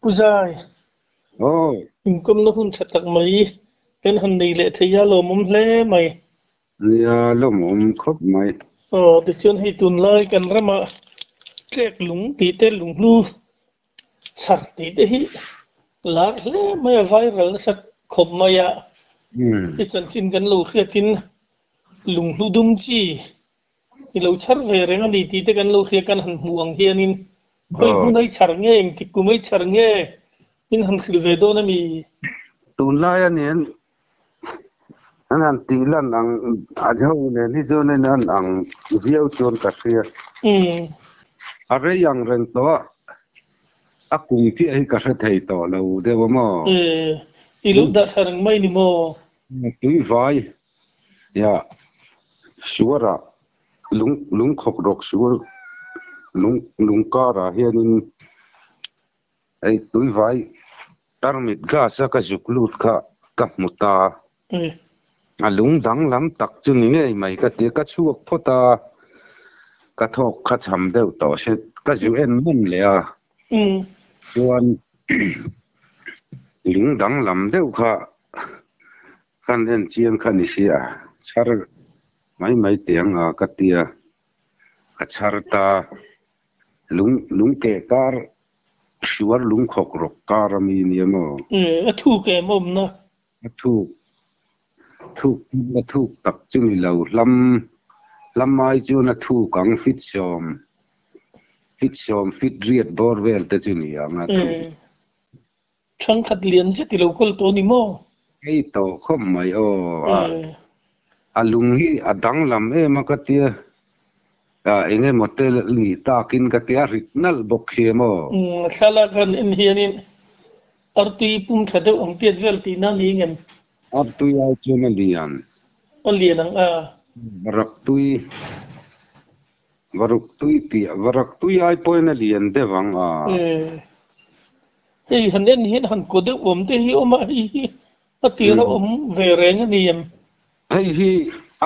Pu Zai, Aw. Inkawmna hun tha tak mai kan han nei leh thei a, lawmawm hle mai. Nia, lawmawm khawp mai. Aw, tichuan hei tunlai kan ramah tlek lung tih te, lunghlu chhar tih te hi lar hle mai a, viral nasa khawp mai a. I chanchin kan lo hriatin lunghlu dum chi i lo chhar ve reng a ni tih te kan lo hria kan han hmuh ang hianin khawi hmun ai chhar nge, engtik kum ai chhar nge min han hrilh ve dawn a mi? Tunlai a nen an han tih lan ang a ho nen hi chuan in an ang viau chuan ka hria. A rei ang reng tawh a, a kum chiah hi ka hre thei tawh lo deuh a maw? I lo dah tha reng mai ni maw? Tui vai ya suara lung lungkhawk rawk suar lung lung karah hianin hei tui vai tarmit glass a ka zuk lut kha ka hmu ta. A lung danglam tak chu ni ngei mai ka ti a, ka chhuak phawt a, ka thawk kha cham deuh tawh se ka zu en hmun leh a. Chuan lung danglam deuh kha Kan en chiang kha ni sia, chhar mai mai teh ang a ka tia, ka chhar ta, lung lung keh kar suar lung khawk rawk kar a mi nia maw? A thuk em awmna? A thuk, thuk a thuk tak chu ni lo, hlam hlam ai chuan a thuk ang fit sawm, fit sawm fit riat bawr vel te chu ni ang a thuk. Thangkhat lian zet i lo kawl tawh a ni maw? Hei tawh khawp mai aw. A a lung hi a danglam em a ka tia, a eng emaw te nih takin ka tia, a rit nalh bawk si em aw. A thlalak han en hianin artui pum tha deuh ang tiat vel tihna a ni ngem? Artui ai chuan a lian. A lian ang a. Raktui. Varuk tui tih varak tui ai pawhin a lian deuh ang a. Hei han en hian han kaw deuh awm te hi awm a, hei hi a tir a awm ve reng a ni em? Hei hi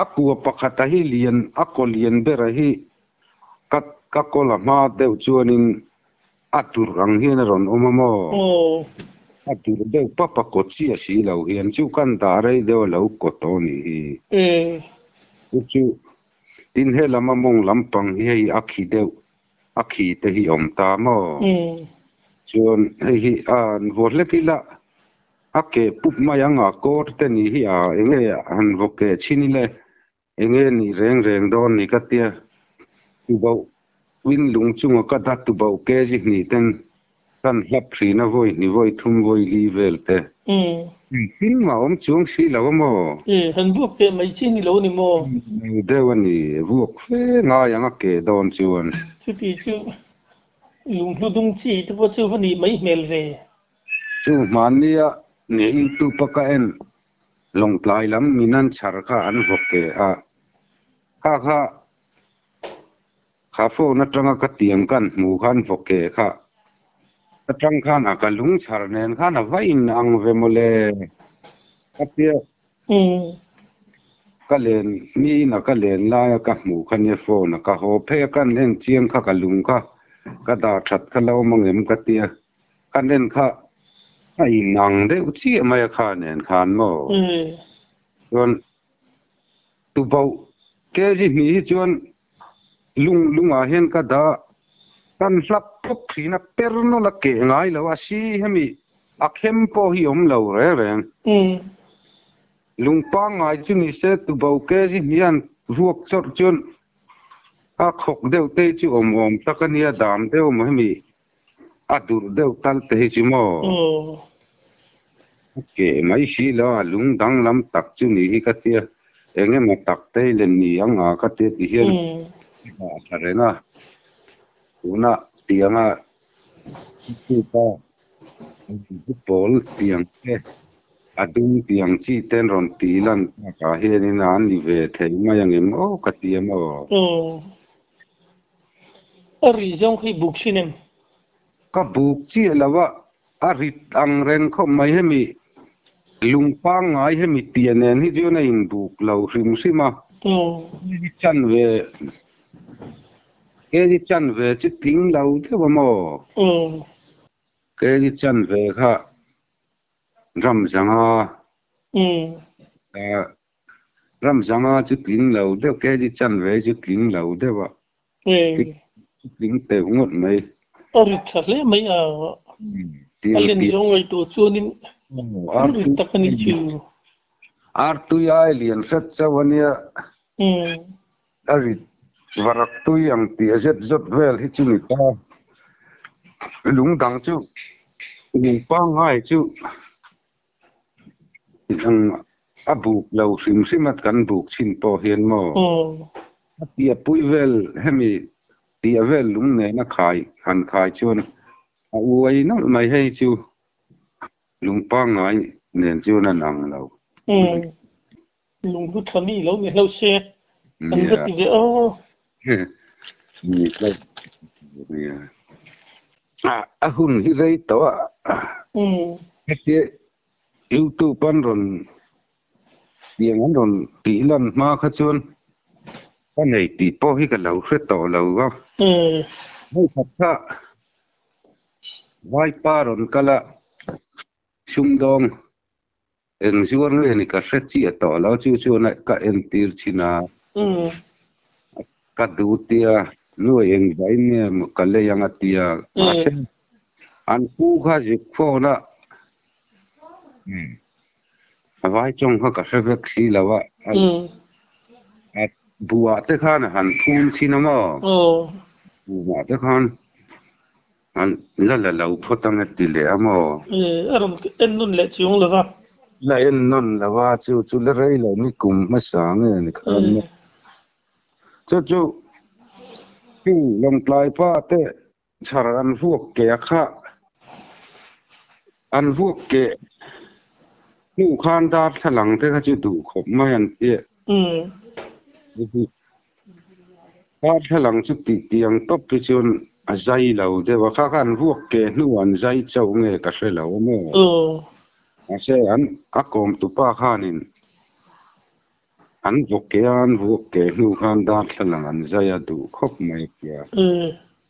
a kua pakhata hi lian a kaw lian bera hi ka ka kaw la hma deuh chuanin a tur ang hian a rawn awm a maw? A tur deuh pap a kaw chiah si lo hian chu kan dah rei deuh a lo kaw tawh a nih hi. Chu chu Tin he lam a mawng lampang hi hei a khi deuh, a khi te hi awm ta maw? Chuan hei hi a an vaw hlek ila a keh pup mai ang a, kawr te ni hi a enge han vaw keh chhin ila enge nih reng reng dawn ni ka tia. Tubauh win lung chunga ka dah tubauh kg hnih ten Kan hlap thin a vawi hnih vawi thum vawi li vel te. Engtin mah awm chuang si lo a maw? E, han vuak teh mai chi ni lo ni maw? Lo deuh a ni, vuak fe ngai ang a keh dawn chuan. Chuti chu lunghlu dung chi te pawh chu va nih mai hmel ve. Chu hmannia ni youtube a ka en lawngtlai lam min an chhar kha an vawk keh a, kha kha Kha phone atanga ka tiang kan hmuh khan vawke kha atang khan a ka lung chhar nen khan a va in ang ve mawle ka tia ka len mi in a ka len laia ka hmuh kha nia phone a ka haw phei a kan en chiang kha ka lung kha ka dah that kha lo awm angem ka tia kan en kha a in ang deuh chiah mai a kha nen khan maw chuan Tubauh kg hnih hi chuan lung lungah hian ka dah kan hlap pawp thin a, per nawlh a keh ngai lo a, si hemi a khem pawh hi awm lo reng reng. Lung pangngai chu ni se tubauh kg hnih an vuak chawrh chuan a khawk deuh te hi chu awm awm tak a nia, dam deuh maw hemi a durh deuh tal te hi chu maw? A keh mai si lo a, lung danglam tak chu ni hi ka tia, eng emaw tak te hi len ni ang a ka tia ti hian a tha reng a, tuna tianga youtube a pawl tiang te a dum tiang chi te an rawn tih lan takah hianin an ni ve thei mai angem aw ka tia maw? A ri zawng khi buk sin em? Ka buk chiah lo a, a rit ang reng khawp mai hemi lung pangngai hemi pian nen hi chuan a inbuk lo hrim hrim a. Hei hi chan ve, hei hi chan ve chu tling lo deuh a maw? Kg chanve kha ram zanga ram zanga chu tling lo deuh kg chanve chu tling lo deuh a tling teuh ngawt mai. A rit tha hle mai a, a len zawng ngaihtuah chuanin a rit tak a nih chu. Artui ai lian hret chauh a nia. A rit varak tui ang tih a zet zawt vel hi chu ni ta. Lung dang chu lung pangngai chu ang a buk lo hrim hrim a kan buk chhin pawh hian maw. A tia pui vel hemi tia vel lung nena khai han khai chuan a uai nawlh mai hei chu. Lung pangngai nen chuan an ang lo. Umm. Lung hlu tha mi lo ni hlo se kan va ti ve aw. Ni hlo nia. A hun hi rei tawh a. Umm. Hetia YouTube an rawn tiang an rawn tih lan hma kha chuan ka nei tih pawh hi ka lo hre tawh lo a. Umm. Hei khat kha Vaipa rawn kal a, sumdawng eng zuar nge ni ka hre chiah tawh lo, chu chuan ka entir thin a, ka duh tia, nuai eng vain nge maw ka lei ang a tia, mahse an pu kha zuk phone a, a vai tawng kha ka hre vek si lo a, a buah te khan a han phum thin a maw, buah te khan An la la lo phawt ang e ti leh a maw? A rawn en nawn leh chiang lo va. La en nawn lo va, chu chu la rei lo ni kum hmasa nge ni khan maw? Chu chu chu Lawngtlai pa te chhar an vuak ke a kha, an vuak ke hnu khan darthlalang te kha chu duh khawp mai an ti. Darthlalang chu tih tiang tawp hi chuan a zai lo deuh a, kha kha an ruak ke hnu an zai chauh nge ka hre lo a maw? Mahse an a kawm tupa khanin an vawk ke a, an vuak ke hnu khan darthlalang an zai a duh khawp mai a tia.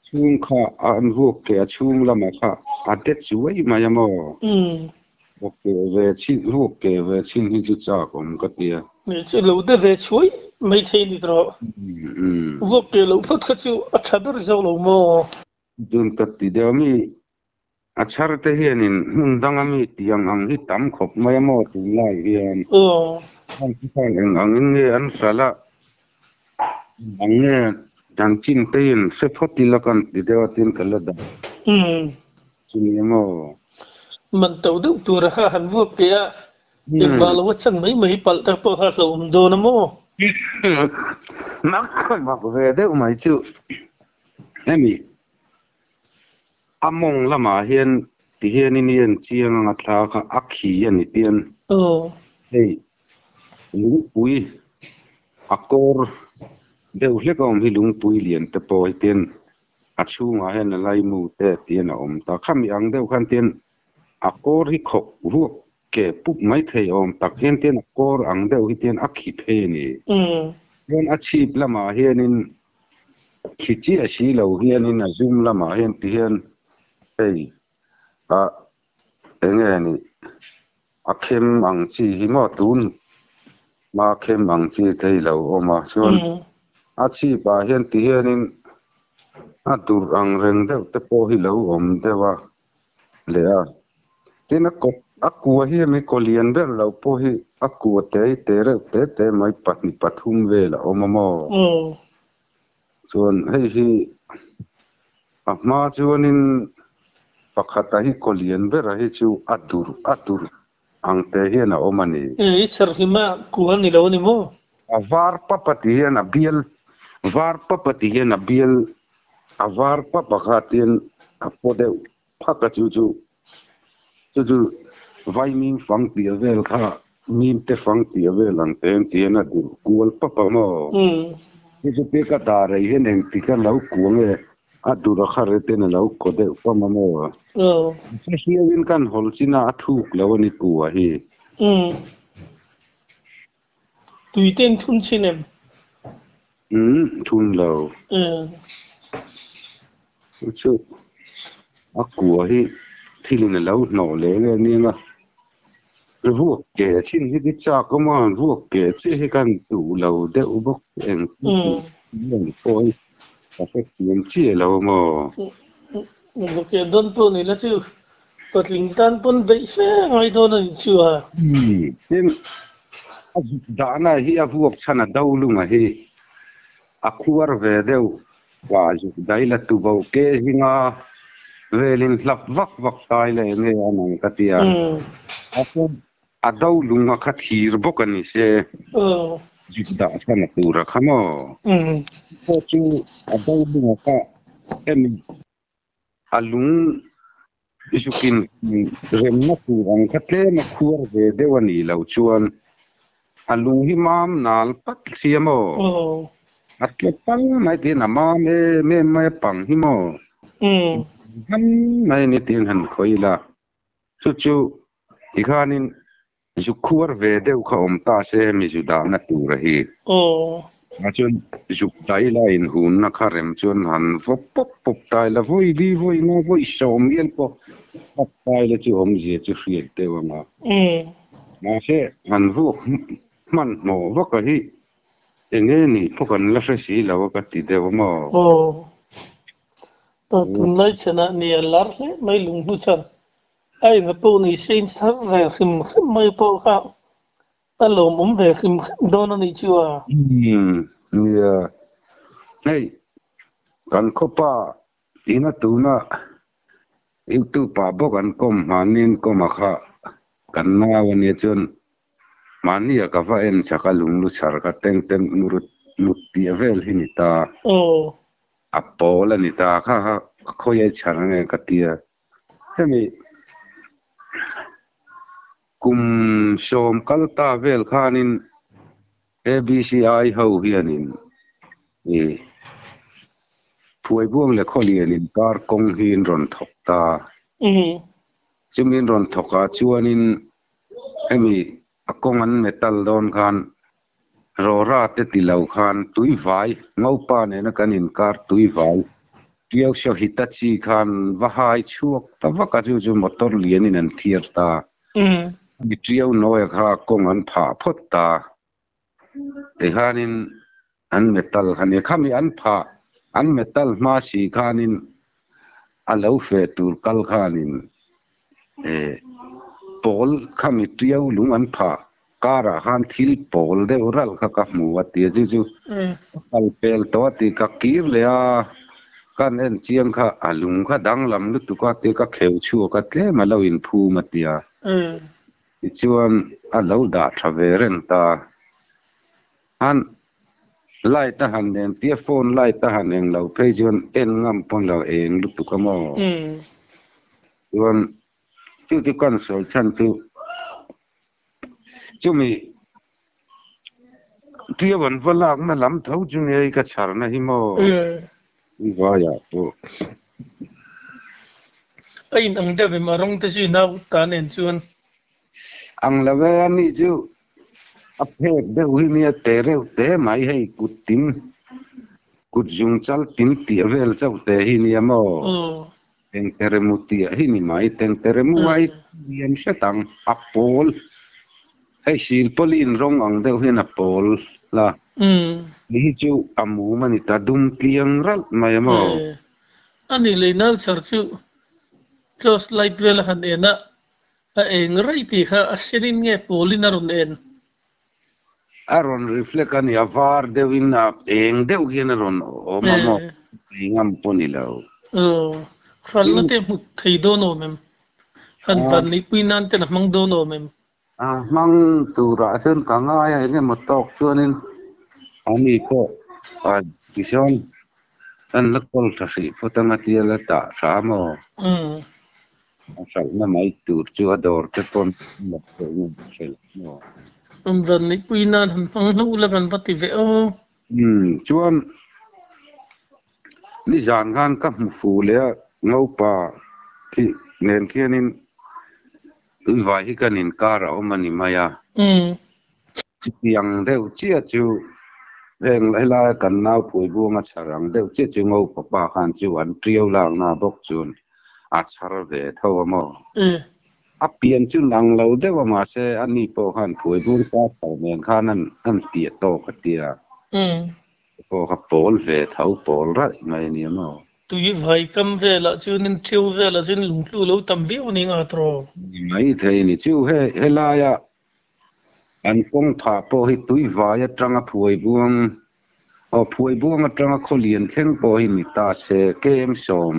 Chhung kha an vuak ke a chhung lamah kha a de chuai mai a maw? Vuak ke ve chin vuak ke ve chin hi chu chak awm ka tia. Hmeichhe lo de ve chhuai mai thei ni tawh. Vuak ke loh phawt kha chu a tha ber zo lo maw? Dun ka ti deuh mi a chhar te hianin hmun danga mi tiang ang hi tam khawp mai a maw tunlai hian. Heng te khan eng angin nge an hralh a, eng ang nge dan chin te in hre phawt ila kan ti deuh a tin ka la dah. Chumi a maw? Man to deuh tur a kha han vuak ke a, Engmah lo a chan mai mai palh tak pawh kha a hlauhawm dawn a maw? Mak mak ve deuh mai chu hemi a mawng lamah hian ti hianin i en chiang ang a thla kha a khi a ni tian hei lungpui a kawr deuh hlek a awm hi lungpui lian te pawh hi tian a chhungah hian a laimu te tian a awm ta khami ang deuh khan tian A kawr hi khawk vuak ke pup mai thei awm tak hian tian a kawr ang deuh hi tian a khi phei a ni. Chuan a chhip lamah hianin khi chiah si lo hianin a zum lamah hian ti hian hei ah eng nge ni a khem ang chi hi maw tun hma khem ang chi thei lo awm a. Chuan a chhip ah hian ti hianin a durh ang reng deuh te pawh hi lo awm deuh a. Leh a, tin a kawp a kua hi hemi kaw lian ber lo pawh hi a kua te hi te reuh te te mai pahnih pathum vel a awm a maw? Chuan hei hi a hma chuanin pakhata hi kaw lian bera hi chu a dur a dur ang te hian a awm a ni. I serhlim a kua ni lo a ni maw? A var papa ti hian a bial var papa ti hian a bial A var pap a kha tin a paw deuh phak a chu chu chu chu vaimim fang tih a vel kha mim te fang tih a vel ang te an ti hian a duh kual pap a maw? Chu chu pi ka dah rei hian engtik a lo kuah nge a dur a kha re ten a lo kaw deuh pam a maw? Hre hiau in kan hawl chin a a thuk lo a ni kuah hi. Tui te in thun chin em? Umm thun lo. Chu chu a kua hi Thilin a lo hnawh leh nge nia nga vuak ke chin hi chu chak awm a, vuak ke chiah hi kan duh lo deuh bawk eng eng pawh hi ka hrethiam chiah lo maw. Vuak ke dawn pawh ni la chu patling tan pawn beih fe ngai dawn a ni chu a. Tin, a zuk dahna hi a vuak chhan a do lunga hi a khuar ve deuh Ka zuk dai la tu bo ke zinga velin hlap vak vak tai leh nge a nang ka ti a. A do lung a kha thir bawk a ni se. Zuk dah chhan a tur a kha maw? Pawh chu a do lung a kha hemi a lung zukin remna tur ang kha tlem a khuar ve deuh a nih loh chuan a lung hi mam nal pat sia maw? A tle pal mai tiin a mam em em mai a pang hi maw? Hman mai a ni tiin han khawih ila chu chu tikhanin Zu khuar ve deuh kha awm ta se hemi zu dahna tur a hi. Tah chuan zuk dai la inhunna kha rem chuan han vaw pawp pawp ta ila vawi li vawi nga vawi sawm hial pawh khat ta ila chu awmzia chu hriat deuh ang a. Mahse han vuak hmanhmawh vak a hi eng nge nih pawh kan la hre si lo a ka ti deuh a maw. Tunlai chhanah ni a lar hle mai lunghnu chhan. A enga pawh ni se in chhar ve hrim hrim mai pawh kha a lawmawm ve hrim hrim dawn a nih chu a. Umm nia, hei kan khawpa ina tuna youtube ah bawk an kawm hmanin kawm a kha kan nau a nia chuan mahni ah ka va en chak a lunglu chhar kha teng teng murut mut tih vel hi ni ta. A pawl a ni ta kha kha khawi ai chhar nge ka tia. Hemi kum sawm kal ta vel khanin ABCI ho hianin ih Phuaibuang leh Khawlianin kar kawng hi in rawn thawk ta. Chumi in rawn thawk ah chuanin hemi a kawng an metal dawn khan Rawra te ti lo khan tuivai ngopa nena kan inkar tuivai Piau Show Hitachi khan va hai chhuak ta vak a, chu chu motor lianin an thiar ta. Mi Tiau Nawia kha kawng an phah phawt ta. Tikhanin an metal kha nia, khami an phah an metal hma si khanin a lo feh tur kal khanin Pawl khami Tiau lung an phah Karah khan thil pawl deuh ralh kha ka hmu a ti a, chu chu ka kal pel tawh a ti, ka kir leh a, kan en chiang kha a lung kha danglam lutuk a tia ka kheu chhuak a, tlem a lo inphum a tia, tichuan a lo dah tha ve reng ta. Han light a han en tia phone light a han eng lo phei chuan en ngam pawn lo eng lutuk a maw? Chuan chu chu kan sawi chhan chu. Chumi Ṭiau an va lakna lam tho chu ngei ka chharna hi maw? I vaiah pawh. A in ang deuh em a rawng te chu nau ta nen chuan. Ang lo e, ani chu a phek deuh hi nia te reuh te mai hei kut tin kut zung chal tin tih vel chauh te hi nia maw? Tengteremu tih hi ni mai, Tengteremu ai lian hret ang, a pawl, hei silpawlin rawng ang deuh hian a pawl la, ni hi chu a mum a ni ta, dum tliang ralh mai a maw? A ni lei nal char chu torch light vel a han en a, a eng rei tih kha a senin nge pawlin a rawn en? A rawn reflect a ni, a var deuhin a eng deuh hian a rawn awm a maw? Engam pawh ni lo. Aw, hralhna te hmu thei dawn awm em? Han van neihpui nan ten a hmang dawn awm em? A hmang turah chuan ka ngai a, eng emaw tawk chuanin ani pawh tisawn kan la kawl tha hrih phawt ang a tia la tah tha maw? A hralhna mai tur chu a dawr te pawn la theih nge a hre lo maw? An van neihpui nan han hmang hlauh la kan va ti ve aw. Umm chuan nizan khan ka hmu fu leh a ngopa khi nen khianin tuivai hi kan inkar a awm a ni mai a. Chutiang deuh chiah chu heng helaia kan nau phuai buanga chhar ang deuh chiah chu ngopa pa khan chu an tiau lakna bawk chuan. A chhar ve tho a maw? A pian chu nang lo deuh a mahse a ni pawh khan phuai bur ta tho nen khan an an tia tawk a tia. Pawh kha pawl ve tho pawl raih mai a nia maw? Tui vai kam velah chuanin ṭheu velah chuan lunghlu lo tam viau a ni nga tawh. Ni mai thei a ni. Chu he helaia an kawng phah pawh hi tui vai atanga phuai buang aw phuai buang atanga khaw lian thleng pawh hi ni ta se kem sawm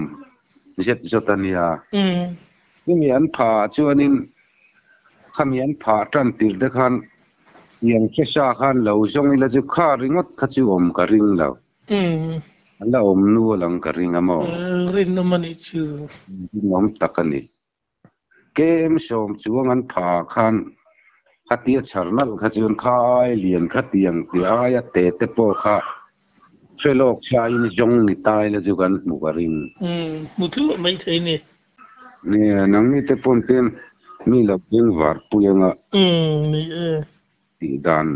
zet zawt a nia. Chumi an phah ah chuanin khami an phah tan tir te khan tiang hre sa khan lo zawng ila chu kha ringawt kha chu awm ka ring lo. A la awm nual ang ka ring a maw? Rinawm a nih chu. Rinawm tak a ni. KM sawm chuang an phah ah khan khatia chhar nalh kha chuan kha ai lian khatiang ti aia te te pawh kha hre lawk thlain zawng ni ta ila chu kan hmu ka ring. Hmu tluah mai thei ni. Nia, nangni te pawn ten mi lo beng var pui anga. Ni e. Tih dan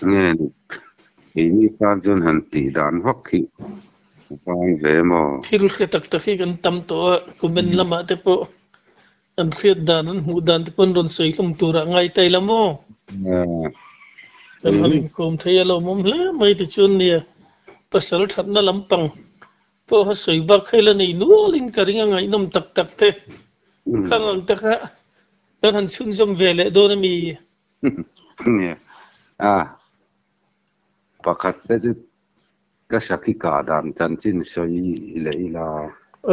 nge ni? Keini tan chuan han tih dan vak hi a vang ve maw? Thil hre tak tak hi kan tam tawh a, comment lamah te pawh an hriat dan, an hmuh dan te pawh an rawn sawi hlawm turah ngai ta ila maw? Kan han inkawm thei a lawmawm hle mai tichuan nia, pasal thatna lampang pawha sawi bak kha ila nei nualin ka ring a ngaihnawm tak tak te khang ang taka kan han chhunzawm ve leh dawn a mi? Nia, a pakhat te chu ka sakhi kah dan chanchin sawi leh ila.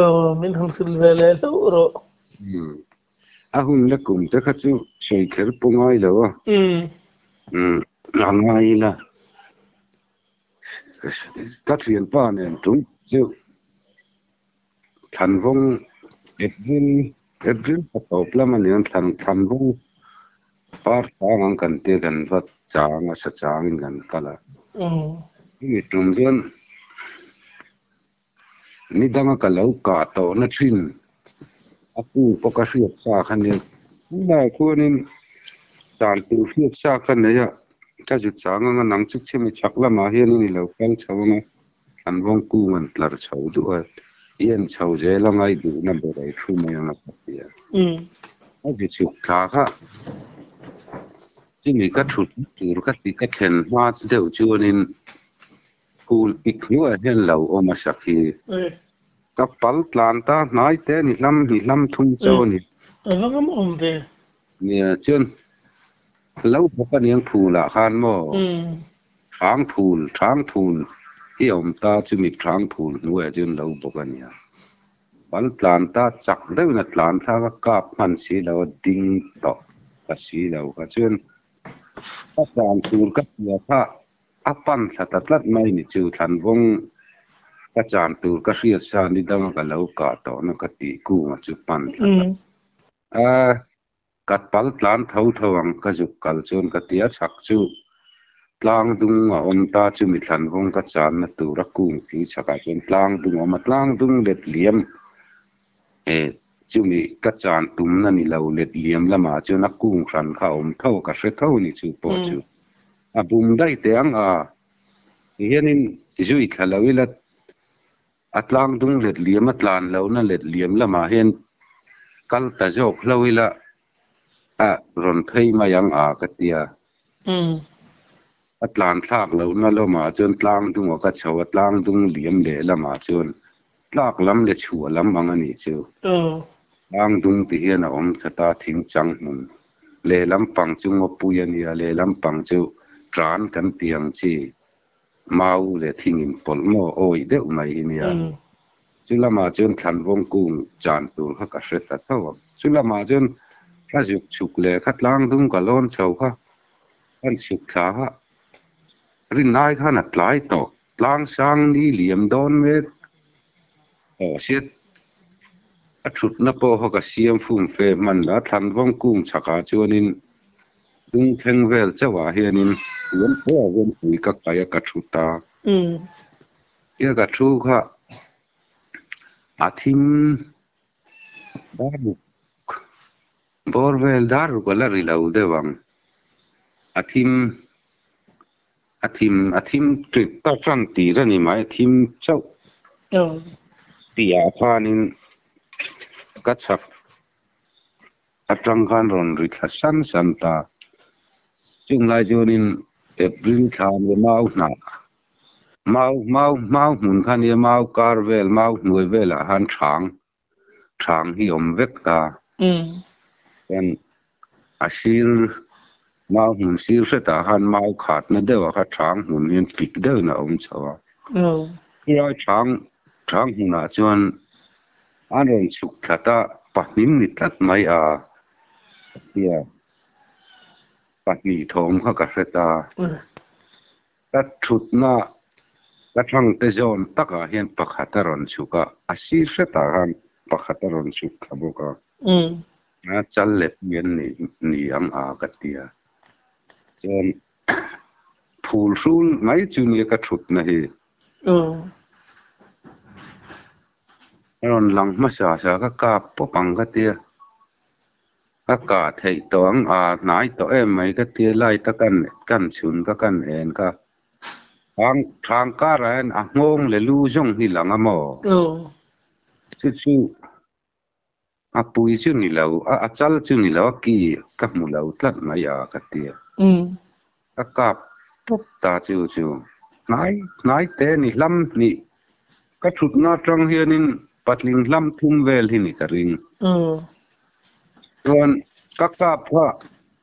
Aw, min han hrilh ve leh hlauh rawh. A hun la kum te kha chu sawi kher pawh ngai lo a. A ngai ila. Ka thianpa nen tum chu Thlanvawng April April thla tawp lam a ni ang thlan Thlanvawng par chang ang kan tia kan va chang a sa changin kan kal a. Chumi tum chuan ni danga ka lo kah tawhna thin a kung pawh ka hriat sa kha nia. Tunlaiah khuanin dan tur hriat sa ka nei a, ka zut chang anga nang chu chhimi chhak lamah hianin i lo kal chho anga an vawng kung an tlar chho duh a, i en chho zel anga i duhna ber ei thu mai anga ka ti a. A zu chhuk thla kha chumi ka thut tur ka ti ka thlen hma deuh chuanin Phul pik hnuaiah hian lo awm a sak hi. Ka pal tlan ta hnai te ni hlam ni hlam thum chauh a ni. A va ngam awm ve. Nia chuan lo bawk a niang phulah khan maw Hrang phul hrang phul hi a awm ta chumi hrang phul hnuaiah chuan lo bawk a nia. Pal tlan ta chak deuhin a tlan thlak a kap hman si lo a ding tawh ta si lo kha chuan ka tlan tur ka tia kha A pan thla ta tlat mai ni chu Thlanvawng ka chan tur ka hriat sa ni danga ka lo kah tawhna ka tih kunga chu pan thla ta a, ka pal tlan tho tho ang ka zuk kal chuan ka ti a, chhak chu tlang dung a awm ta chumi Thlanvawng ka channa tura kung tui chhakah chuan tlang dung a awm a, tlang dung let liam e chumi ka chan tumna ni lo let liam lamah chuan a kung hran kha a awm tho a, ka hre tho ni chu pawh chu. A bum daih teh ang a, tihianin zui thla lo ila a tlang dung let liam a tlan lohna let liam lamah hian kal ta zawk hlo ila a rawn phei mai ang a ka ti a. A tlan thlak lohna lamah chuan tlang dunga ka chho a, tlang dung liam leh lamah chuan tlak lam leh chhuah lam ang a nih chu. Tlang dung ti hian a awm that a, thing chang hmun Lehlam pang chu ngawpui a nia, lehlam pang chu tan kan ti ang chi, mau leh thing in pawlh maw awih deuh mai hi nia. Chu lamah chuan Thlanvawng kung chan tur kha ka hre ta tho ang. Chu lamah chuan ka zuk chhuk leh kha tlang dung ka lawn chho kha, kan chhuk thla kha rinai khan a tlai tawh, tlang sang ni liam dawn mek tawh hriat. A thutna pawh kha ka siam fum fe hman la, Thlanvawng kung chhakah chuanin dung thleng vel chauhah hianin tuan pawh a rawn pui ka kai a ka thu ta. Tia ka thu kha a thim dar ruk bawr vel dar ruk a la ri lo deuh ang. A thim a thim a thim ṭit ta ṭan tir a ni mai, a thim chauh tihah khanin. Ka chhak atang khan rawn ri thla san san ta. Chung lai chuanin April thla nia mau hnah mau mau mau hmun kha nia mau kar vel mau hnuai velah khan thang thang hi awm vek ta. Chuan a sir mau hmun sir hretah khan mau khatna deuhah kha thang hmun hian pik deuhin a awm chho a. Chulai thang thang hmunah chuan an rawn chhuk thlat a, pahnih ni tlat mai a tia pahnih thawm kha ka hre ta. Ka thutna ka thangte zawn takah hian pakhat a rawn chhuk a, a sir hretah khan pakhat a rawn chhuk thla bawk a. A chal let hian ni ni ang a ka ti a. Chuan phul hrul mai chu nia ka thutna hi. A rawn lang hmasa sa ka kap pawp ang ka tia. Ka kah theih tawh ang a hnai tawh em mai ka tia light a kan kan chhun ka kan en kha. Thang thang karah hian a nghawng leh lu zawng hi lang a maw? Chu chu a pui chu ni lo a a chal chu ni lo a ki ka hmu lo tlat mai a ka tia. Ka kap pawp ta chu chu hnai hnai te ni hlam hnih ka thutna atang hianin patling hlam thum vel hi ni ka ring. Chuan ka kap kha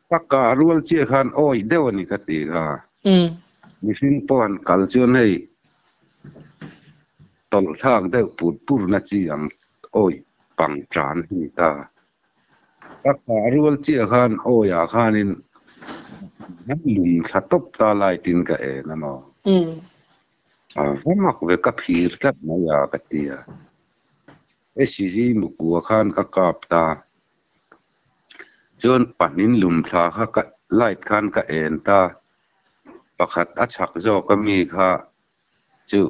ka kah rual chiah khan awih deuh a ni ka ti kha. Mihring pawh han kal chuan hei tawlh thlak deuh pur pur na chi ang awih pang tan hi ni ta. Ka kah rual chiah khan awihah khanin an lum thla tawp ta lai tin ka en a maw. A va mak ve ka phir tlat mai a ka ti a. SCG mukua khan ka kap ta. Chuan pahnin lum thla kha ka light khan ka en ta. Pakhat a chhak zawk a mi kha chu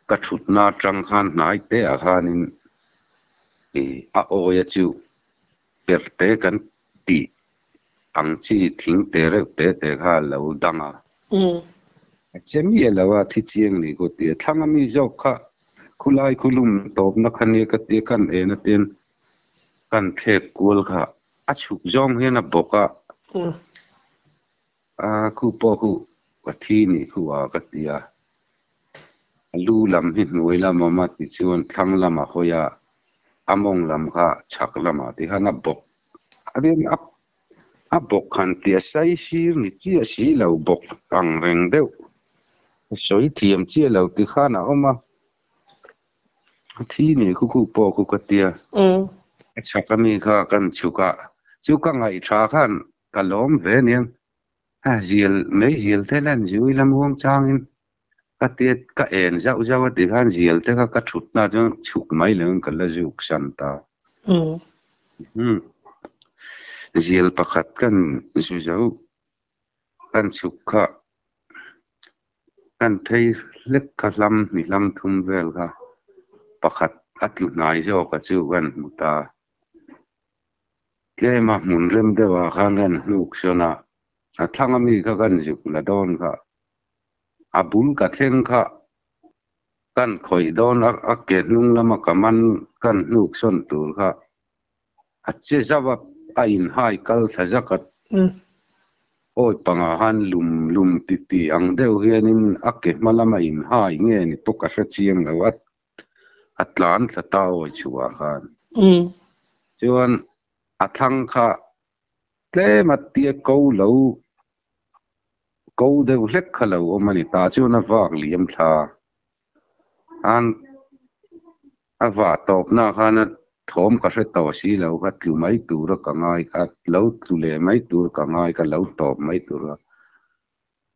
ka thutna atang khan hnai te ah khanin a awi a chu perte kan tih ang chi thing te reuh te te kha a lo dang a. A che miah lo a, thi chiang ni ku tia. Thlang a mi zawk kha khulai khu lum tawpna kha nia ka tia kan en a tin kan thlek kual kha a chhuk zawng hian a bawk a. A khu pawh khu ka thi nih khu a ka tia. A lu lam hi hnuai lam awm a tichuan thlang lamah hawi a, a mawng lam kha chhak lamah ti khan a bawk a din a a bawk han tia sai sir ni chiah si lo bawk ang reng deuh a sawi thiam chiah lo ti khan a awm a, a thi nih khu khu pawh khu ka tia. A chhak ami kha kan chhuk a, chu ka ngaihṭha khan ka lawm ve aniang. A zial mai zial te lan zui lam huang changin ka tia ka en zauh zauh a ti khan zial te kha ka thutna chuan chhuk mai loin ka la zuk san ta. Zial pakhat kan zu zo kan chhuk kha kan phei hlek kha hlam hnih hlam thum vel kha pakhat a tlu hnai zawk a chu kan hmu ta. Tlema hmun rem deuhah khan kan hnuk sawn a, a thlang ami kha kan zuk la dawn kha. A bul ka thleng kha kan khawih dawn a, a ke hnung lama ka man kan hnuk sawn tur kha a che zauh a, a inhai kal thla zak a. Awi pangah khan lum lum ti ti ang deuh hianin a ke hma lama inhai nge ni pawh ka hre chiang lo a. A tlan thla ta awi chhuah khan. Chuan a thlang kha tlem a tia ko lo ko deuh hlek kha lo awm a ni ta chuan a vak liam thla khan a vah tawpna khan a thawm ka hre tawh si lo kha tlu mai tura ka ngai a lo tlu leh mai tur ka ngai ka lo tawp mai tura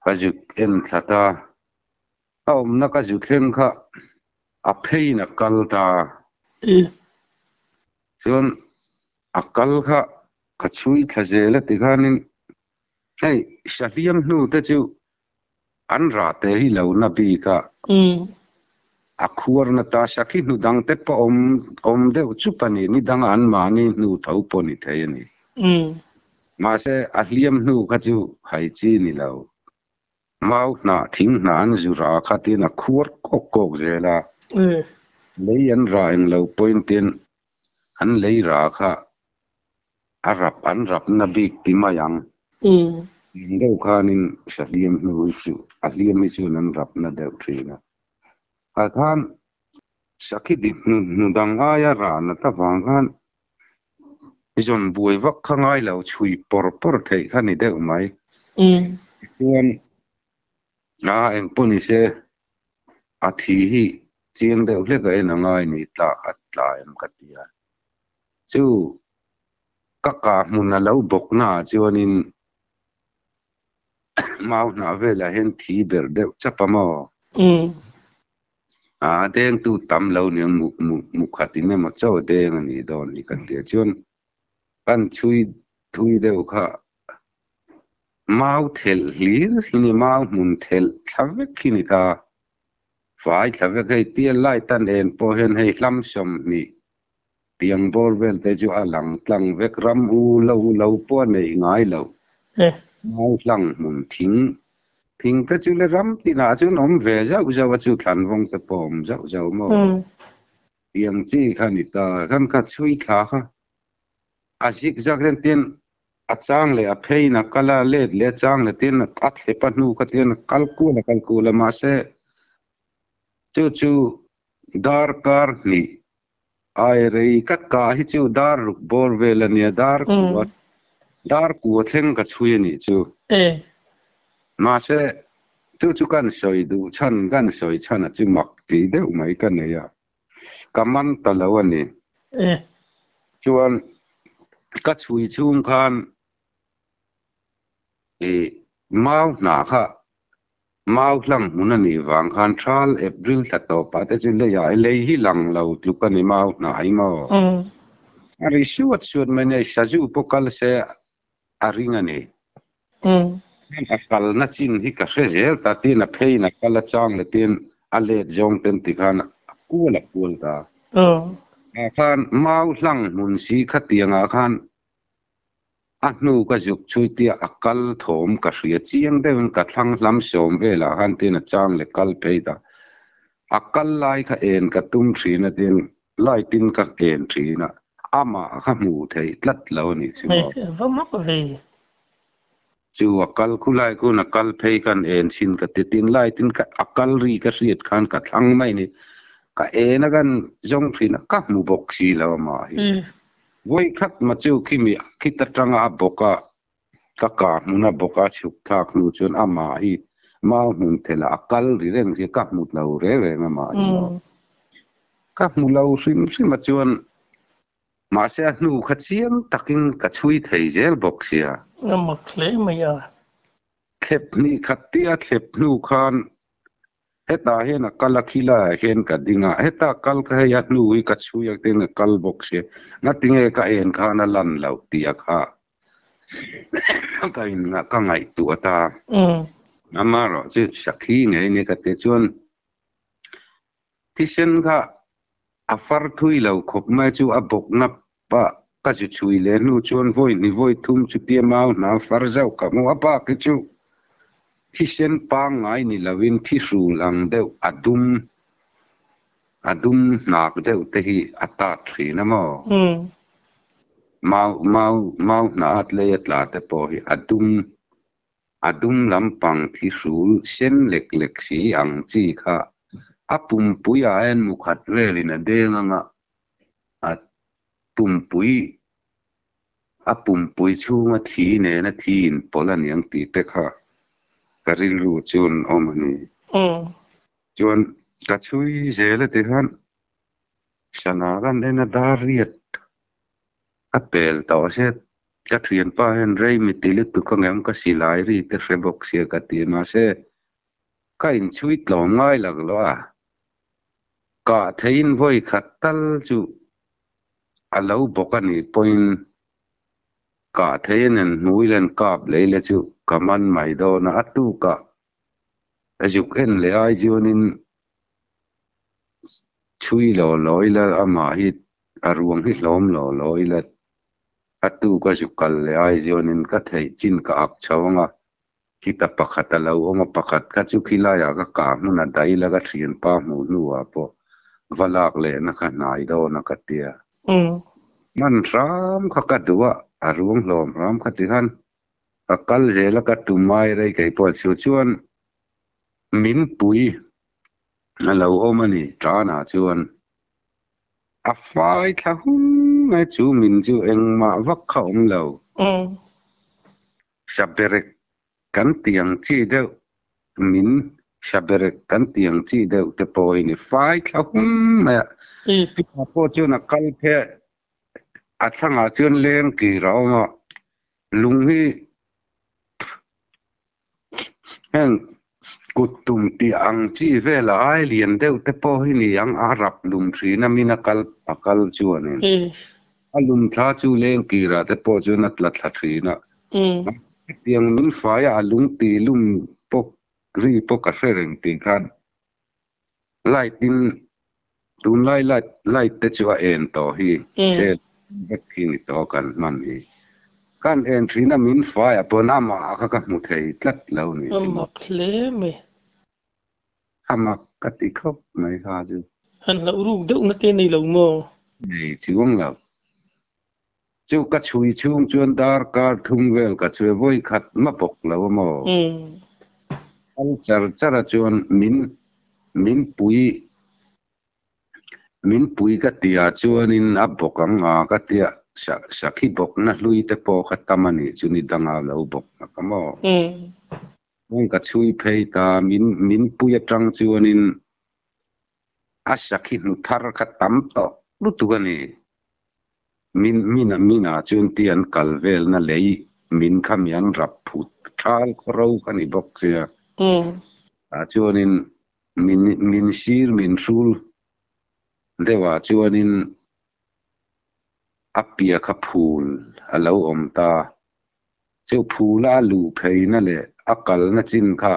ka zuk en thla ta. A awmna ka zu thleng kha a pheiin a kal ta. Chuan a kal kha ka chhui thla zel a ti khanin hei sahliam hnu te chu an rah te hi lo na bik a. A khuarna ta sakhi hnu dang te pawh awm awm deuh chup a ni, ni danga an mahni hnu tho pawh ni thei a ni. Mahse a hliam hnu kha chu hai chi ni lo. Mau hnah thing hnah an zu rah kha tin a khuar kawk kawk zel a, lei an rah eng lo pawhin tin An lei ra kha a rap an rap na bik ti mai ang. Tiang deuh khanin sahliam hnu hi chu a hliam hi chuan an rap na deuh thin a. Ah khan sakhi dip hnu hnu dang aia rah nat avang khan zawn buai vak kha ngai lo chhui pawr pawr theih kha ni deuh mai. Tichuan a engpawh ni se a thi hi chiang deuh hlek a en a ngai ni tla a tla em ka ti a. Chu ka kah hmun a lo bawk naah chuanin mau hnah velah hian thi berh deuh chap a maw? A dengtu tam lo niang mu mu mu khatin emaw chaw deng a nih dawn hi ka ti a. Chuan kan chhui thui deuh kha mau thelh hlir hi ni, mau hmun thelh thla vek hi ni ta. Fai thla vek hei tial lai tan en pawh hian hei hlam 20 Tiang bawr vel te chu a lang tlang vek ram u lo lo pawh a neih ngai lo. Mau hlang hmun thing thing te chu le ram tinah chuan awm ve zauh zauh a chu thlan vawng te pawh awm zauh zauh maw. Tiang chi kha ni ta khan kha chhui thla kha a zik zak hian tin a chang leh a pheiin a kal a let leh a chang leh tin a thlep a hnu kha tian a kal kual a kal kual a mahse chu chu darkar hnih Ai rei ka kah hi chu dar ruk bawr vel a nia, dar kua dar kua thleng ka chhui a nih chu. Mahse, chu chu kan sawi duh chhan, kan sawi chhan a chu mak tih deuh mai ka nei a, ka man ta lo a ni. Chuan ka chhui chhung khan i mau hna kha Mau hlang hmun a nih vang khan Thal April thla tawpah te chu leiah i lei hi lang lo tluk a ni mau hnai maw? A ri suat suat mai nei sazu pawh kal se a ring a ni. A kalna chin hi ka hre zel ta tin a pheiin a kal a chang leh tin a let zawng ten ti khan a kual a kual ta. Ah khan mau hlang hmun si khatiangah khan A hnu ka zuk chhui tia a kal thawm ka hria chiang deuhin ka thlang hlam 10 velah khan tin a chang leh kal phei ta. A kal lai kha en ka tum thin a tin light in ka en thin a, amah kha hmuh theih tlat lo a nih chu maw. Va mak ve. Chu a kal khu lai khun a kal phei khan en chhin ka ti tin light in ka a kal ri ka hriat khan ka thlang mai ni. Ka en a kan zawng thin a ka hmu bawk si lo amah hi. Vawi khat ma chu khimi khit atanga a bawk a, ka kah hmun a bawk a chhuk thlak hnu chuan amah hi mau hmun thel ah a kal ri reng sia ka hmu lo reng reng amah hi maw. Ka hmu lo hrim hrim a chuan mahse a hnu kha chiang takin ka chhui thei zel bawk sia. A mak hle mai a. Thlep hnih khat tia thlep hnu khan Hetah hian a kal a khi laiah hian ka ding a, heta kal ka hei a hnu hi ka chhui a tin a kal bawk sia, ngatinge ka en khan a lan loh tih a kha ka in ka ngaihtuah ta. Amaherawh chu sakhi ngei nia ka ti chuan thisen kha a far thui lo khawp mai chu a bawkna pah ka zu chhui leh hnu chuan vawi hnih vawi thum chutia mau hna far zauh ka hmu a bak hi chu thisen pangngai ni lovin thi hrul ang deuh a dum a dum hnak deuh te hi a tat thin a maw? Mau mau mau hna at lei a tla te pawh hi a dum a dum lampang thi hrul sen lek lek si ang chi kha a pumpui ah hian mukhat velin a deng anga a pumpui a pumpui chhunga thi nena thi inpawlh a niang tih te kha ka rilru chuan awm a ni. Chuan ka chhui zel a ti khan sana kan en a dar riat a pel tawh se ka thianpa hian rei mi ti lutuk ka ngem ka silai ri te hre bawk sia ka ti mahse ka inchhui tlawm ngai lak lo a. Kah theiin vawi khat tal chu a lo bawk a nih pawhin kah theiin en hmui len kap lei le chu ka man mai dawn a, a tukah zuk en leh ai chuanin chhui law law ila amah hi a ruang hi hlawm law law ila a tuka zuk kal leh ai chuanin ka theih chin ka ak chho ang a. Khita pakhat a lo awm a, pakhat kha chu khilaiah ka kah hmun a daih la ka thianpa hmuh hnuah pawh va lak lehna kha hnai dawn a ka tia. Man hram kha ka duh a, a ruang hlawm hram kha ti khan ka kal zel a ka tum mai rei kei pawh chu chuan min pui a lo awm a ni tanah chuan a fai thla hung mai chu min chu engmah vak kha awm lo. Saberek kan tih ang chi deuh min saberek kan tih ang chi deuh te pawh hi ni fai thla hung mai a. Chutah pawh chuan a kal phei a, a thlangah chuan leng kir a awm a, lung hi heng kut tum tih ang chi vela ai lian deuh te pawh hi ni ang a rap lum thin a min a kal a kal chuanin a lum thla chu leng kirah te pawh chuan a tla thla thin a. Hetiang min fai a a lung tih lum pawh ri pawh ka hre reng tih khan light in tunlai light light te chu a en tawh hi hel vek hi ni tawh kan hman hi. Kan en thin a min fai a pawn amah kha ka hmu thei tlat lo ni chu. A mak hle mai. A mak ka ti khawp mai kha chu. Han hlauh ruk deuh na te nei lo maw? Nei chuang lo. Chu ka chhui chhung chuan darkar thum vel ka chhui vawi khat ma bawk lo a maw? Kal char char a chuan min min pui min pui ka ti ah chuanin a bawk ang a ka ti a, sakhi bawkna hlui te pawh kha tam a nih chu ni danga lo bawk na ka maw? Chuan ka chhui phei ta, min min pui atang chuanin a sakhi hnu thar kha tam tawh lutuk a ni. Min min min ah chuan ti an kal velna lei min kha mi an rap phut thal khaw ro kha ni bawk sia. Tah chuanin min min sir min hrul deuh ah chuanin a pia kha phul a lo awm ta. Chu phula a luh pheina leh a kalna chin kha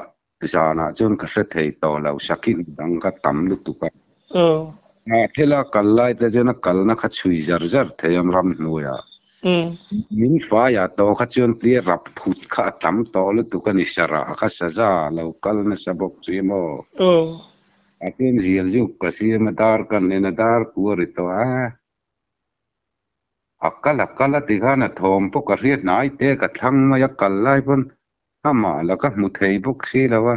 zanah chuan ka hre thei tawh lo, sakhi dang kha tam lutuk a. Nghah thela kal lai te chuan a kalna kha chhui zar zar thei a ramhnuaiah. Min faiah tawh kha chuan tia rap phut kha a tam tawh lutuk a ni, sarah kha saza lo kal nasa bawk si maw? A chuan zial zuk ka siam a, dar kan en a, dar ku a ri tawh a. A kal a kal a ti khan a thawm pawh ka hriat hnai te ka thlang mai a kal lai pawn amah la ka hmu thei bawk si lo a,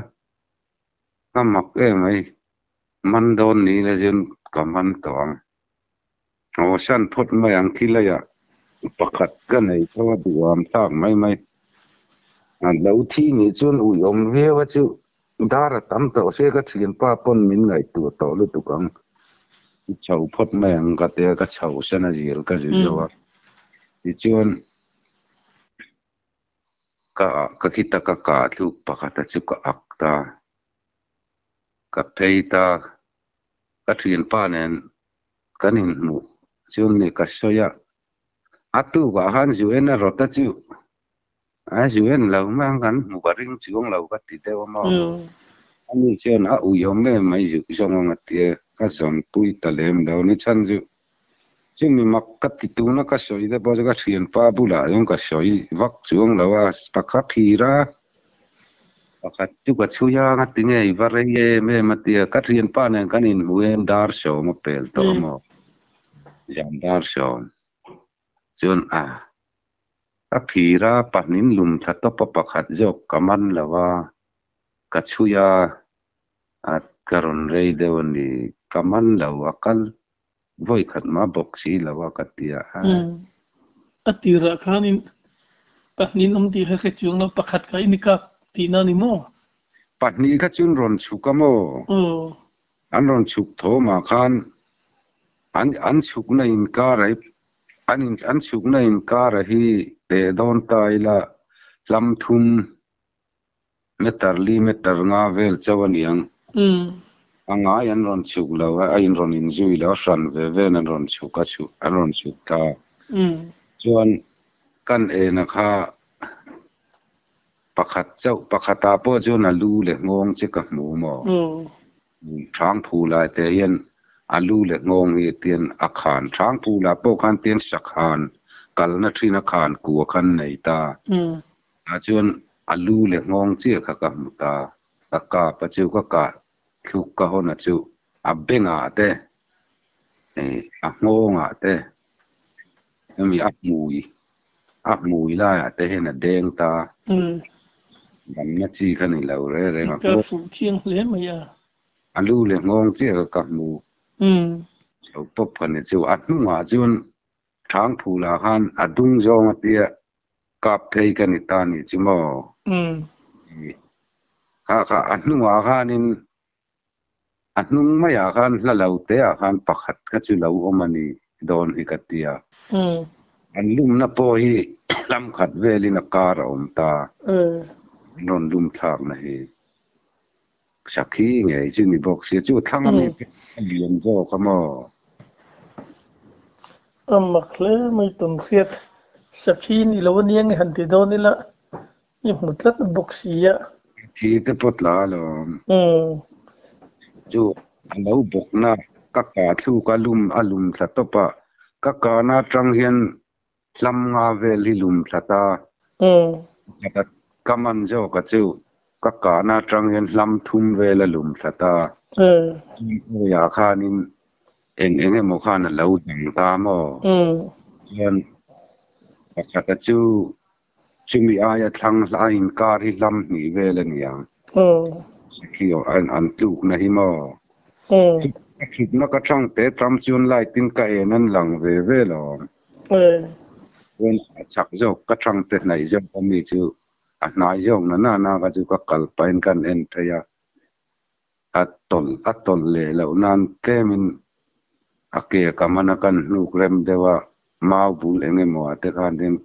ka mak em mai man dawn ni la chuan ka man tawh ang. Haw san phawt mai ang khi laiah pakhat ka nei tho a duham thlak mai mai. A lo thi nih chuan uiawm viau a chu dar a tam tawh se ka thianpa pawn min ngaihtuah tawh lutuk ang. I chho phawt mai ang ka tia ka chho san a zir ka zu zo a. Tichuan ka ka khita ka kah thluk pakhat a chu ka ak ta. Ka phei ta ka thianpa nen kan inhmuh chuan ni ka sawi a. A tukah khan zu en a rawt a chu a zu en lo mai ang kan hmu ka ring chuang lo ka ti deuh a maw. Ani chuan a uiawm em mai zuk zawng ang a tia ka zawnpui ta lem lo ni chhan chu chumi mak ka ti tuna ka sawi te pawh chu ka thianpa bulah chuan ka sawi vak chuang lo a pakhat phir a pakhat chu ka chhui a ngati nge i va rei em em a tia ka thianpa nen kan inhmu em dar sawm a pel tawh a maw. Zan dar sawm chuan a ka phir a pahnih lum thla tawp a pakhat zawk ka man lo a ka chhui a a ka rawn rei deuh a ni ka man lo a kal vawi khat mah bawk si lo a ka ti a. A tirah khanin pahnih awm tih kha hre chuang lo pakhat kha i ni kap tihna a ni maw? Pahnih kha chuan rawn chhuk a maw? An rawn chhuk thawmah khan An an chhukna inkara hi an in an chhukna inkara hi teh dawn ta ila hlam thum meter li meter nga vel chauh a niang. A ngai an rawn chhuk lo a, a in rawn inzui lo a, hran ve vel an rawn chhuk a chhuk an rawn chhuk ta. Chuan kan ena kha pakhat chauh pakhatah pawh chuan a lu leh nghawng che ka hmu maw? Hrangphu lai te hian a lu leh nghawng hi tian a khan Hrangphu lah pawh khan tian sakhan kalna thin a khan kua khan nei ta. Tah chuan a lu leh nghawng chiah kha ka hmu ta. Ka kap a chu ka kah thluk ka hawn a chu a bengah te a nghawngah te Hemi a hmui a hmui laiah te hian a deng ta. Damna chi kha ni lo reng reng a. Ka fuh chiang hle mai a. A lu leh nghawng chiah kha ka hmu. Lo pawp kha ni chu. A hnungah chuan Thangphul ah khan a dung zawng a tia kap phei ka ni ta nih chu maw? Kha kha a hnungah khanin a hnung maiah khan hla lo te ah khan pakhat kha chu lo awm a ni dawn hi ka tia. An lumna pawh hi hlam khat velin a kar a awm ta. An rawn lum thlakna hi Sakhi ngei chu ni bawk sia, chu thlang ami pawh a lian zawk a maw? A mak hle mai tawn hriat. Sakhi ni lo ania nge han ti dawn ila i hmu tlat bawk sia. Sakhi te pawh tla alawm. Chu a lo bawkna ka kah thluk a lum a lum thla tawp a, ka kahna atang hian Hlam nga vel hi lum thla ta. Ka man zawk a chu ka kahna atang hian hlam thum vel a lum thla ta. Awiah khanin eng eng emaw khan a lo dang ta maw? Chuan pakhata chu chumi aia thlang hla a inkar hi hlam hnih vel a ni ang. Khi an tlukna hi maw? A thutna ka chang te tam chuan light in ka en an lang ve ve lo ang. Chuan a chak zawk ka chang te hnaih zawk a mi chu a hnai zawk na na na ka chu ka kal pahin kan en phei a. A tawlh a tawlh leh loh nan tlemin a ke ka man a kan hnuk rem deuh a mau bul eng emaw ah te khan hian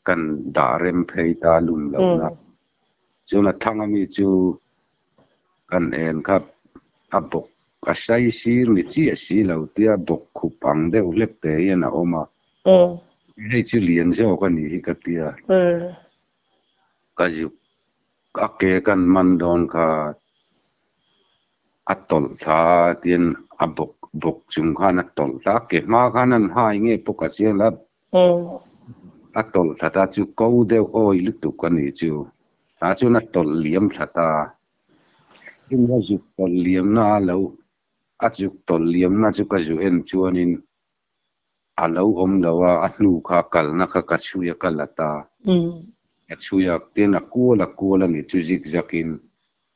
kan dah rem phei ta lum loh na. Chuan a thlang a mi chu Kan en kha a bawk a sai sir ni chiah si lo tia bawk khup ang deuh hlek te hian a awm a. Hei chu lian zawk a nih hi ka tia. Ka zuk a ke kan man dawn kha a tawlh thla tian a bawk bawk chung khan a tawlh thla a ke hma khan an hai nge pawh ka chiang lo a tawlh thla ta chu ko deuh awi lutuk a nih chu. Tah chuan a tawlh liam thla ta. Chung a zuk tawlh liamna a lo a zuk tawlh liamna chu ka zu en chuanin a lo awm lo a, a hnu kha kalna kha ka chhui a ka la ta. Ka chhui a, tin a kual a kual a ni chu zik zakin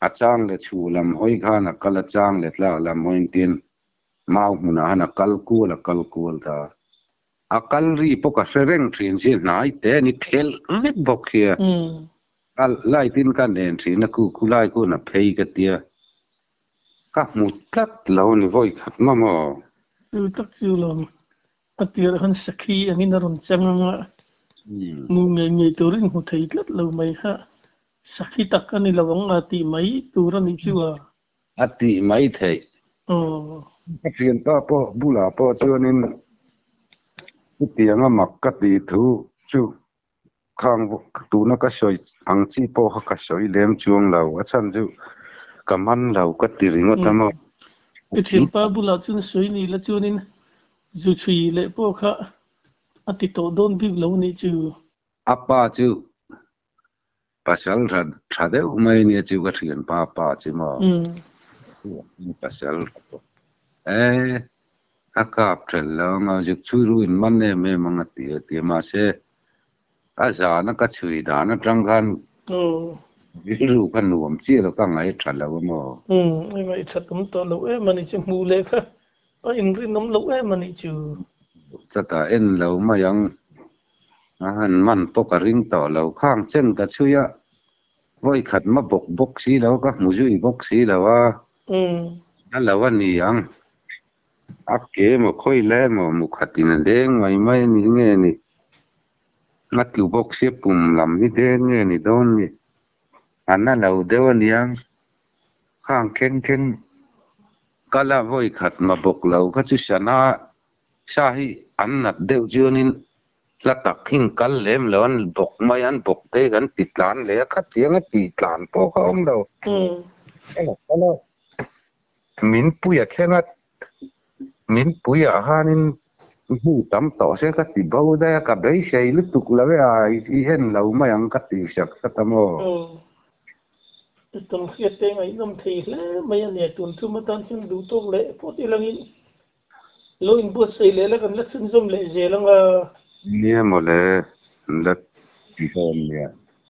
a chang leh chhuh lam hawi khan a kal a chang leh tlak lam hawiin tin mau hmunah han a kal kual a kal kual ta. A kal ri pawh ka hre reng thin si hnai te a ni thelh vek bawk hia. Kal light in ka nen thin a khu khu lai khuan a phei ka tia. Ka hmu tlat lo a ni vawi khat maw maw? Chu tak chu lo a tirah khan sakhi angin a rawn chang ang a, hmu ngei ngei turin hmu thei tlat lo mai kha sakhi tak a ni lo ang a tih mai tur a nih chu a. A tih mai theih. Ka thianpa pawh bulah pawh chuanin chutianga mak ka tih thu chu khang tuna ka sawi ang chi pawh kha ka sawi lem chuang lo. A chhan chu ka man lo ka ti ringawt a maw. Ka thianpa bulah chuan sawi ni la chuanin zu chhui leh pawh kha a ti tawh dawn bik lo nih chu. A pa chu Pasal tha tha deuh mai nia chu ka thianpa pa chu maw pasal tha pawh e a kap thelh lo anga zuk chhui ru in man em em ang a ti a ti a mahse a zana ka chhui dan atang khan rilru kha nuam chiah lo ka ngaih tha lo a maw. I ngaih that awm tawh lo em a ni chu hmuh leh kha a inrinawm lo em a nih chu. Chutah en lo mai ang. A han man pawh ka ring tawh lo. Khang chen ka chhui a, vawi khat ma bawk bawk si lo, ka hmu zui bawk si lo a, a lo a ni ang. A ke emaw khawi lai emaw mu khatin a deng mai mai a ni nge ni? A tlu bawk sia pum lam hi deng nge ni dawn ni? A na lo deuh a niang. Khang keng keng kal a vawi khat ma bawk lo kha chu sana Sa hi an nat deuh chuanin hla tak hin kal lem lo an bawk mai an bawk te kan ti tlan leh a khatiang a tih tlan pawh kha awm lo. Kal a min pui a thleng a min pui ah khanin hmu tam tawh se ka ti bo daih a ka beisei lutuk lo e a i en lo mai ang ka tih sak hrat a maw. Tum hriat te ngaihnawm thei hle mai a nia tun thum atan chuan duh tawk leh phawt ilangin Lo inbuatsaih leh la kan la chhunzawm leh zel ang a. Nia mawle, an la ti dawn nia.